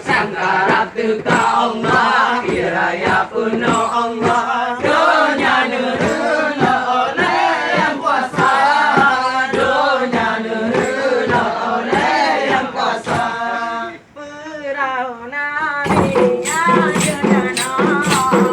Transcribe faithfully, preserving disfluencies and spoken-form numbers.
Sangkara teuka Allah, hiraya peunoh Allah. Donya neureuloh oleh nyang kuasa, donya neureuloh oleh nyang kuasa. Peurahona minyak jeuet tanoh,